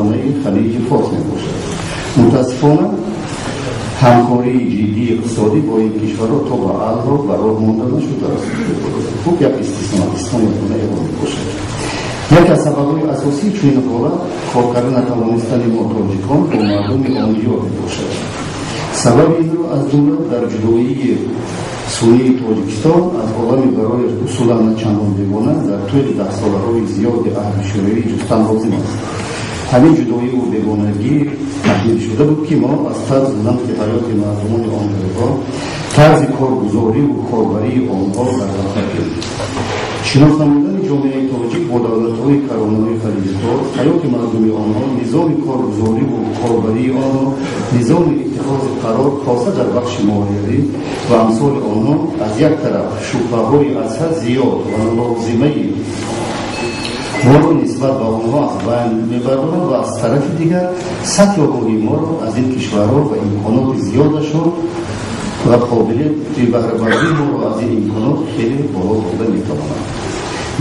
каронаи Халиҷи Форс мебошад. Мутаассифона, ҳамкории ҷиддии иқтисодӣ бо ин кишварҳо то ба алҳол ба роҳ монда нашудааст. Хуб, як истисно Пакистон ягона Эрон мебошад. Яке аз сабабҳои асосии чунин ҳолат кор карда натавонистани мо тоҷикон бо мардуми он диёр мебошад. Сабаби инро аз ҷумла дар ҷудоии суннии Тоҷикистон аз олами барои усулан начандон бегона дар тӯли даҳсолаҳои зиёди аҳди шӯравӣ ҷустан лозим аст. Ҳамин ҷудоиву бегонагӣ таҳмил шуда буд, ки мо аз тарзу намти ҳаёти мардумони он ҷойҳо, тарзи коргузориву корбарии онҳо дар ғафлатем. Шинос намудани ҷомеаи тоҷик бо давлатҳои каронаҳои Халиҷи Форс, ҳаёти мардуми онҳо, низоми коргузориву корбарии онҳо, низоми иттихози қарор, хоса дар бахши молиявӣ ва амсоли онҳо, аз як тараф шубҳаҳои аз ҳад зиёд ва нолозимаи моро нисбат ба онҳо аз байн мебардорад ва аз тарафи дигар сатҳи огоҳии моро аз ин кишварҳо ва имконоти зиёдашон ва қобилияти баҳрабардии моро аз ин имконот хеле боло бурда метавонад.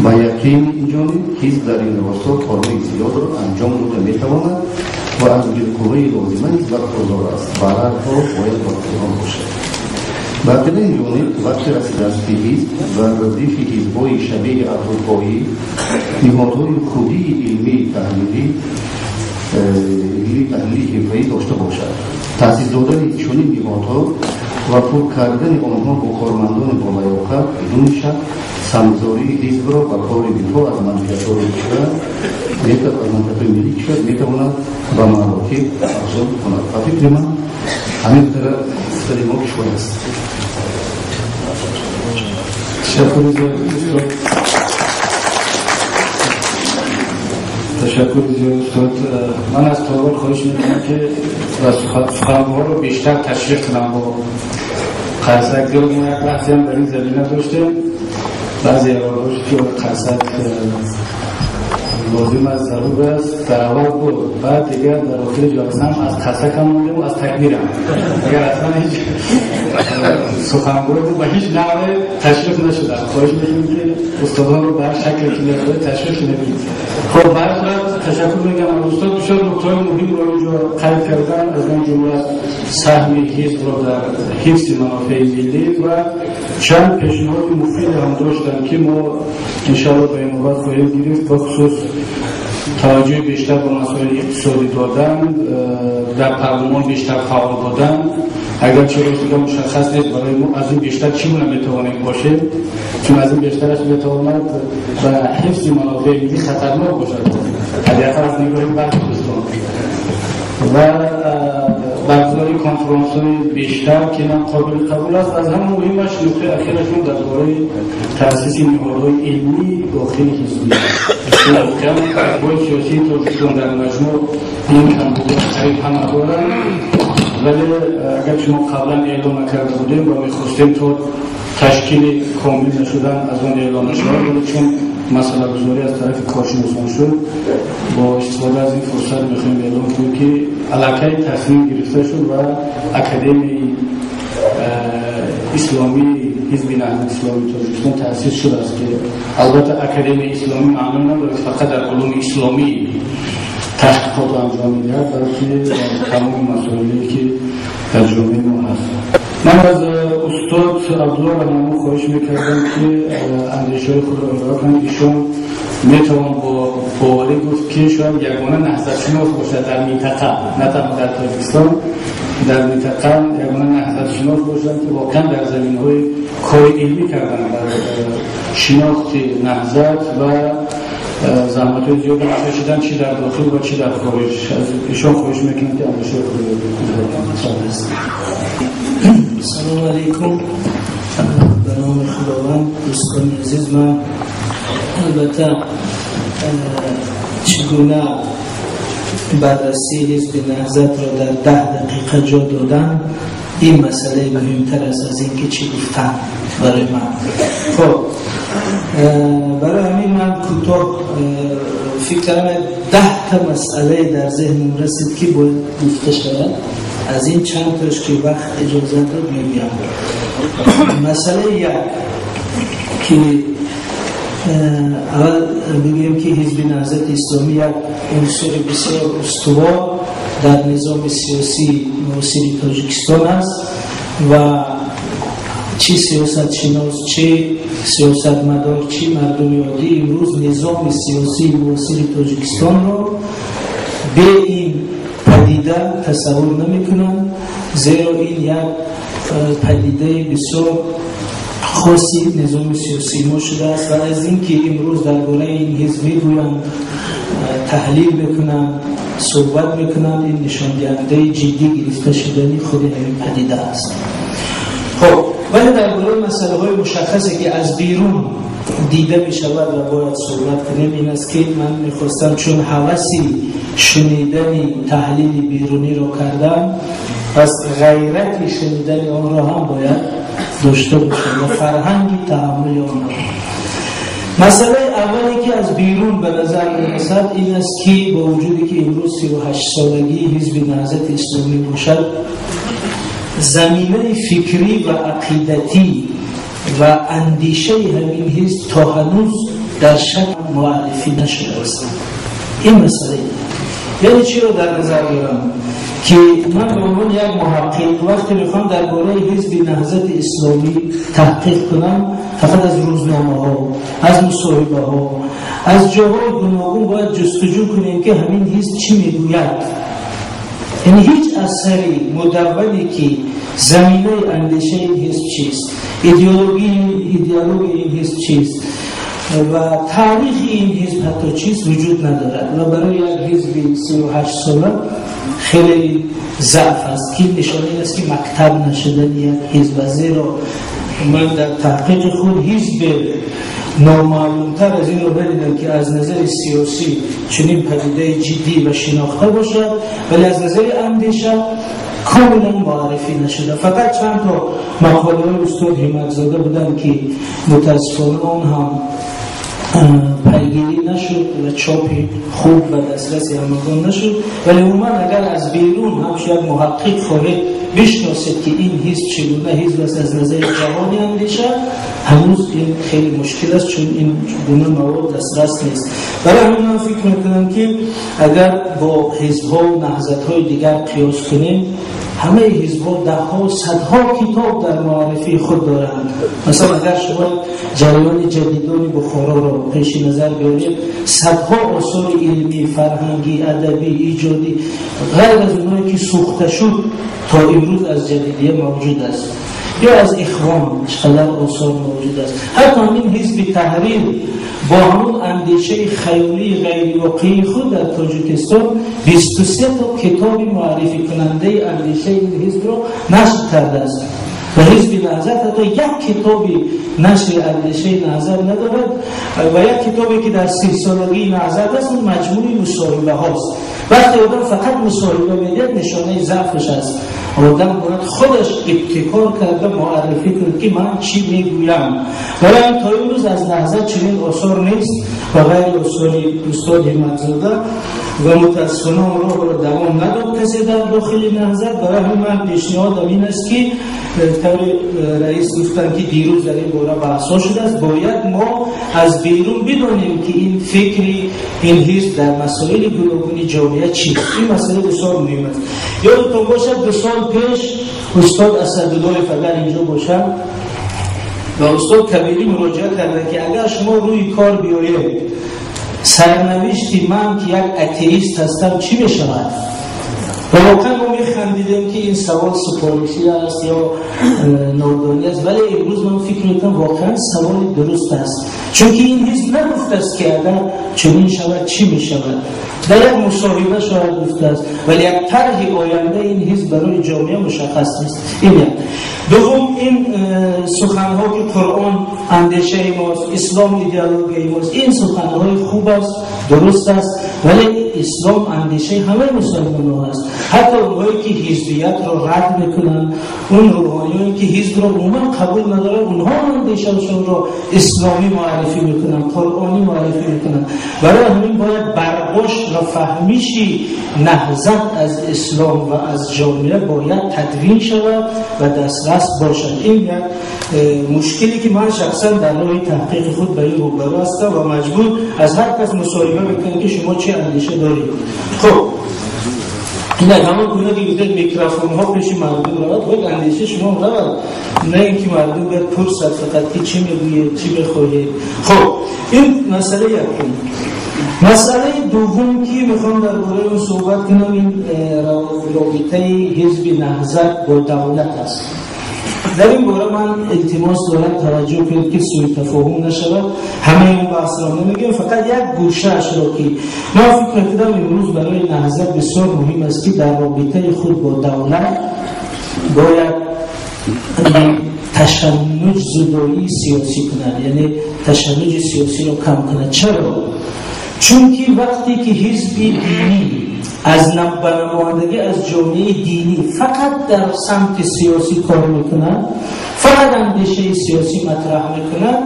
Ба яқини ин ҷониб ҳизб дар ин росто корҳои зиёдро анҷом дода метавонад ва аз билқувваи лозима низ бархурдор аст. Ба ҳар ҳол бояд бархурдор бошад. Ба ақидаи ин ҷониб вақте расидааст, ки ҳизб бар радифи ҳизбҳои шабеҳи аврупоӣ ниҳодҳои худии илмии таҳлилӣ ҳирфаӣ дошта бошад. Таъсис додани чунин ниҳодҳо ва пур кардани онҳо бо кормандони болаёқат бидуни шак самтгузории ҳизбро ба кори дифоъ аз манфиатҳои кишвар, аз манфиатҳои миллии кишвар метавонад ба маротиб афзол кунад. Ба фикри ман, ҳамин қадар гуфтани мо кифоя аст. Ташаккури зиёд, устод. Ташаккури зиёд, устод. Ман аз толор хоҳиш мекунам, ки суханҳоро бештар ташриҳ кунам бо қарсак. Зиёд мо як баҳсе ҳам дар ин замина доштем. Баъзе эродаҳо шуд, ки қарсак лозим аст, зарур аст. Дар аввал буд, баъд дигар дар охири ҷаласа ҳам аз қарсак ҳам мондем, аз такбирам. Дигар аслан ҳеҷ сухангӯй ба ҳеҷ навъе ташвиқ нашудам. Хоҳиш мекунем, ки устодонро ба ҳар шакле ки мехоҳед ташвиқ кунед. Хоб, ба ҳар сурат ташаккур мегӯям аз устод. Бисёр нуктаҳои муҳимро инҷо қайд кардан, аз он ҷумла саҳми ҳизбро дар ҳифзи манофеи миллӣ ва чанд пешниҳоди муфиде ҳам доштанд, ки мо иншоалло ба инобат хоҳем гирифт, бахусус таваҷҷӯҳи бештар ба масоили иқтисодӣ додан, дар парлумон бештар фаъол будан. Агарчи ростига мушаххас нест барои мо, аз ин бештар чӣ гуна метавонем бошем, чун аз ин бештараш метавонад ба ҳифзи манофеи миллӣ хатарнок бошад, ҳадди ақал аз нигоҳи баъзи дӯстон, ва баргузории конфронсҳои бештар, ки инам қобили қабул аст. Аз ҳама муҳимаш нуктаи ахирашон дар бораи таъсиси ниҳодҳои илмии дохили ҳизбӣ. Воқеан ҳизбҳои сиёсии Тоҷикистон дар маҷмӯъ ин камбудиро қариб ҳама доранд, вале агар шумо қаблан эълон накарда будем ва мехостем то ташкили комил нашудан аз он эълон нашавад, вале чун масъалагузорӣ аз тарафи коршиносон шуд, бо истифода аз ин фурсат мехоҳем эълон кунем, ки аллакай тасмим гирифта шуд ва Академияи исломии Ҳизби Наҳзати Исломии Тоҷикистон таъсис шудааст, ки албатта Академияи исломӣ маъно надорад фақат дар улуми исломӣ таҳқиқотро анҷом медиҳад, балки дар тамоми масоиле, ки дар ҷомеаи мо ҳаст. Ман аз устод Абдулло Раҳмонов хоҳиш мекардам, ки андешаҳои худро ироа кунанд. Ишон метавон бо боварӣ гуфт, ки шояд ягона наҳзатшинос бошад дар минтақа, на танҳо дар Тоҷикистон, дар минтақа ягона наҳзатшинос бошад, ки воқеан дар заминаҳои кори илмӣ кардан дар шинохти наҳзат ва заҳматҳои зиёде кашидан, чӣ дар дохил ва чӣ дар хориҷ. Аз ишон хоҳиш мекунам, ки андешаҳои худро изҳор кунанд. Салому алайкум. Ба номи Худованд. Дӯстони азиз, ман албатта чӣ гуна баррасии Ҳизби Наҳзатро дар 10 дақиқа ҷо додан, ин масъалаи муҳимтар аст аз ин ки чӣ гуфтан барои ман. Хоб, барои ҳамин ман кӯтоҳ фикр кардам, 10 та масъалае дар зеҳнам расид, ки бояд гуфта шавад. Аз ин чанд тош, ки вақт иҷозат дод, мегӯям. Масъалаи як, ки اول بگوییم که حزب نهضت اسلامی یک عنصر بسیار استوار در نظام سیاسی معاصر تاجیکستان است و چی سیاست شناس، چه سیاستمدار، چه مردم عادی امروز نظام سیاسی معاصر تاجیکستان را به این پدیده تصور نمی‌کنند، زیرا این یک پدیده بسیار خاصی نظام سیاسی ما شده است و از اینکه امروز درباره این حزب میگویند، تحلیل میکنند، صحبت میکنند، این نشان دهنده جدی گرفته شدن خود همین پدیده است. خب ولی درباره مسئله های مشخصی که از بیرون دیده می شود و باید صحبت کنیم این است که من میخواستم چون هوسی شنیدن تحلیل بیرونی را کردم، پس غیرت شنیدن آن را هم باید داشته باشم و فرهنگ تحمل آن را. مسئله اولی که از بیرون به نظر می‌رسد این است که با وجودی که امروز 38 سالگی حزب نهضت اسلامی باشد، زمینه فکری و عقیدتی و اندیشه همین حزب تا هنوز در شکل معرفی نشده است. این مسئله یعنی چی رو در نظر دارم که من به عنوان یک محقق وقتی میخوام درباره حزب نهضت اسلامی تحقیق کنم، فقط از روزنامه ها، از مصاحبه ها، از جاهای گوناگون باید جستجو کنیم که همین حزب چی میگوید. یعنی هیچ اثری مدونی که زمینه اندیشه این حزب چیست، ایدئولوژی این حزب چیست و تاریخ این حزب حتی چیست وجود ندارد و برای یک حزب 38 ساله خیلی ضعف است که نشانه این است که مکتب نشدن یک حزب. زیرا من در تحقیق خود حزب نامعلومتر از این رو ندیدم که از نظر سیاسی چنین پدیده جدی و شناخته باشد، ولی از نظر اندیشه کاملا معرفی نشده. فقط چند تا مقاله های استاد همت‌زاده بودن که متاسفانه آن هم پیگیری نشد و چاپ خوب و دسترسی همگان نشد. ولی عموما اگر از بیرون هم شاید محقق خواهید بشناسید که این حزب چگونه حزب است از نظر جهانی اندیشه، هنوز این خیلی مشکل است چون این گونه مواد دسترس نیست. برای همین من فکر میکنم که اگر با حزب‌ها و نهضت‌های دیگر قیاس کنیم، همه حزب‌ها ده‌ها و صدها کتاب در معرفی خود دارند. مثلا اگر شما جریان جدیدان بخارا را پیش نظر بیارید، صدها آثار علمی، فرهنگی، ادبی، ایجادی غیر از اونایی که سوخته شد تا امروز از جدیدیه موجود است، یا از اخوان چقدر آثار موجود است. حتی همین حزب تحریر با همون اندیشه خیالی غیر واقعی خود در تاجیکستان 23 تا کتاب معرفی کننده اندیشه این حزب را نشر کرده است و حزب نهضت حتی یک کتابی نشر اندیشه نهضت ندارد و یک کتابی که در 30 سالگی نهضت است اون مجموعه مصاحبه هاست. وقتی آدم فقط مصاحبه میده نشانه ضعفش است. آدم باید خودش ابتکار کرده معرفی کنه که من چی میگویم. برای این تا امروز از نهضت چنین آثار نیست و غیر آثار استاد همت‌زاده و متاسفانه آن راه را دوام نداد کسی در داخل نهضت. برای همین من پیشنهادم این است که طور رئیس گفتن که دیروز در این باره بحث شده است، باید ما از بیرون بدانیم که این فکری این حزب در مسائل گوناگون جامعه چیست. این مسئله بسیار مهم است. یادتون باشد 2 سال پیش استاد اسدالله اگر اینجا باشد و استاد کبیری مراجعه کردن که اگر شما روی کار بیایید سرنوشتی من که یک اتئیست هستم چی میشود؟ و واقعا ما میخندیدیم که این سوال سپارشی است یا نادانی است، ولی امروز من فکر میکنم واقعا سوال درست است، چون که این حزب نگفته است که اگر چنین شود چی میشود. در یک مصاحبه شاید گفته است، ولی یک طرح آینده این حزب برای جامعه مشخص نیست. این یک. دوم، این سخنها که قرآن اندیشه ماست، اسلام ایدئولوژی ماست، این سخنهای خوب است، درست است، ولی اسلام اندیشه همه مسلمان است. حتی اونهایی که حزبیت را رد میکنن، اون روحانیانی که حزب را عموما قبول ندارن، اونها اندیشه‌شون را اسلامی معرفی میکنن، قرآنی معرفی میکنن. برای همین باید برداشت و فهمیشی نهضت از اسلام و از جامعه باید تدوین شود و دسترس باشد. Ин як мушкиле ки ман шахсан дар роҳи таҳқиқи худ ба ин рӯбарӯ ҳастам ва маҷбур аз ҳар кас мусоҳиба мекунам ки шумо чӣ андеша доред. Хуб, инак ҳамон гуна ки гуфтед микрофонҳо пеши мардум равад, бояд андешаи шумо равад, на инки мардум бояд пурсад фақат ки чӣ мегӯед, чӣ мехоҳед. Хуб, ин масъала якум. Масъалаи дуввум ки мехоҳам дар бораи он суҳбат кунам, ин робитаи ҳизби Наҳзат бо давлат аст. Дар ин бора ман илтимос дорам таваҷҷӯҳ кунед ки сӯи тафоҳум нашавад. Ҳамаи он баҳсро намегӯям, фақат як гӯшаашро ки ман фикр мекунам имрӯз барои Наҳзат бисёр муҳим аст ки дар робитаи худ бо давлат бояд ташаннуҷ зудоии сиёсӣ кунад, яъне ташаннуҷи сиёсиро кам кунад. Чаро? Чунки вақте ки ҳизби динӣ аз ба намояндагӣ аз ҷомеаи динӣ фақат дар самти сиёсӣ кор мекунад, фақат андешаи сиёсӣ матраҳ мекунад,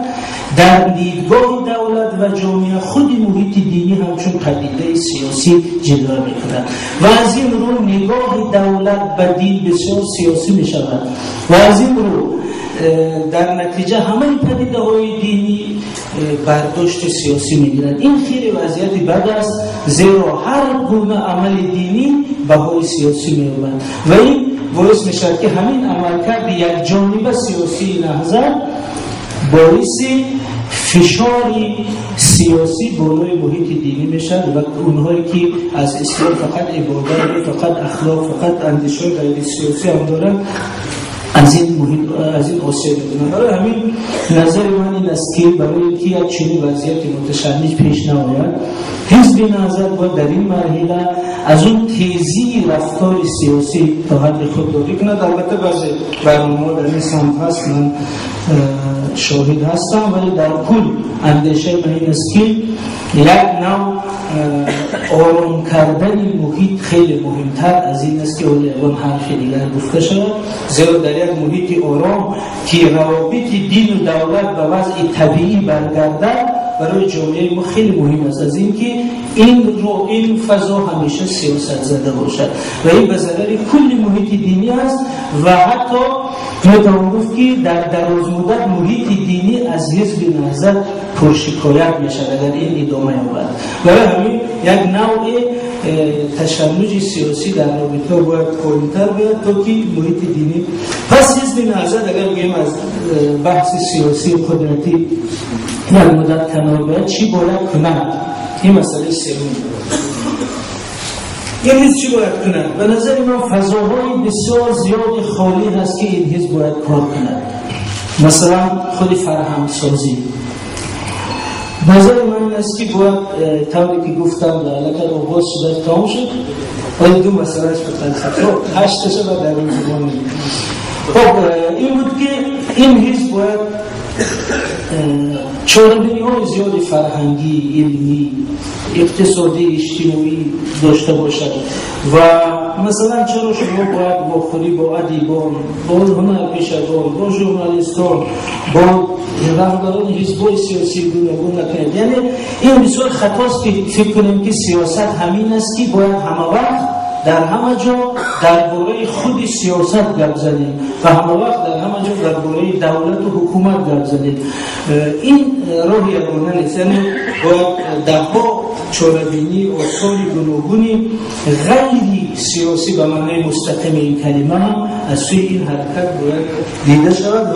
дар дидгоҳи давлат ва ҷомеа худи муҳити динӣ ҳамчун падидаи сиёсӣ ҷилва мекунад ва аз ин рӯ нигоҳи давлат ба дин бисёр сиёсӣ мешавад ва аз ин рӯ дар натиҷа ҳамаи падидаҳои динӣ бардошти сиёсӣ мегиранд. Ин хеле вазъияти бад аст, зеро ҳар гуна амали динӣ баҳои сиёсӣ меёбад ва ин боис мешавад ки ҳамин амалкарди якҷониба сиёсии Наҳзат боиси фишори сиёсӣ болои муҳити динӣ мешавад ва онҳое ки аз ислом фақат ибодат, фақат ахлоқ, фақат андешаҳои ғайрисиёсӣ ҳам доранд, аз ин муҳит, аз ин осеб мебинанд. Барои ҳамин назари ман ин аст ки барои инки як чунин вазъияти муташанниҷ пеш наояд, ҳизби Наҳзат бояд дар ин марҳила аз он тезии рафтори сиёсӣ то ҳадди худдорӣ кунад. Албатта баъзе барномаҳо дар ин самт ҳаст, ман шоҳид ҳастам, вале дар кул андешаи ман ин аст ки як навъ ором кардани муҳит хеле муҳимтар аз ин аст ки ҳоло ягон ҳарфи дигар гуфта шавад, зеро дар як муҳити ором ки равобити дину давлат ба вазъи табиӣ баргардад, барои ҷомеаи мо хеле муҳим аст аз ин ки ин фазо ҳамеша сиёсатзада бошад ва ин ба зарари кулли муҳити динӣ аст ва ҳатто метавон гуфт ки дар дарозмуддат муҳити динӣ аз ҳизби Наҳзат пуршикоят мешавад агар ин идома ёбад. Барои ҳамин як навъи ташаннуҷи сиёсӣ дар робита бояд поинтар биёяд то ки муҳити динӣ. Пас ҳизби Наҳзат агар гӯем аз баҳси сиёсии қудратӣ як муддат канор биёяд, чӣ бояд кунад? Ин масъалаи сеюм. Ин ҳизб чӣ бояд кунад? Ба назари ман фазоҳои бисёр зиёди холӣ ҳаст ки ин ҳизб бояд кор кунад. Масалан худи фарҳангсозӣ. Назари ман ин аст ки бояд тавре ки гуфтам аллакай оғоз шуда тамом шуд, вале ду масъалааш фақат хуб ҳашташа ба дар ин забон. Хуб, ин буд ки ин ҳизб бояд чорабиниҳои зиёди фарҳангӣ, илмӣ, иқтисодӣ, иҷтимоӣ дошта бошад ва масалан чаро шумо бояд вохӯрӣ бо адибон, бо ҳунарпешагон, бо журналистон, бо раҳбарони ҳизбҳои сиёсии гуногун накунед. Яъне ин бисёр хатост ки фикр кунем ки сиёсат ҳамин аст ки бояд ҳама вақт дар ҳама ҷо дар бораи худи сиёсат гап занем ва ҳама вақт дар ҳама ҷо дар бораи давлату ҳукумат гап занем. Ин роҳи ягона нест. Яъне бояд даҳҳо чорабинӣ, осори гуногуни ғайри сиёсӣ ба маънои мустақими ин калима аз сӯи ин ҳаракат бояд дида шавад.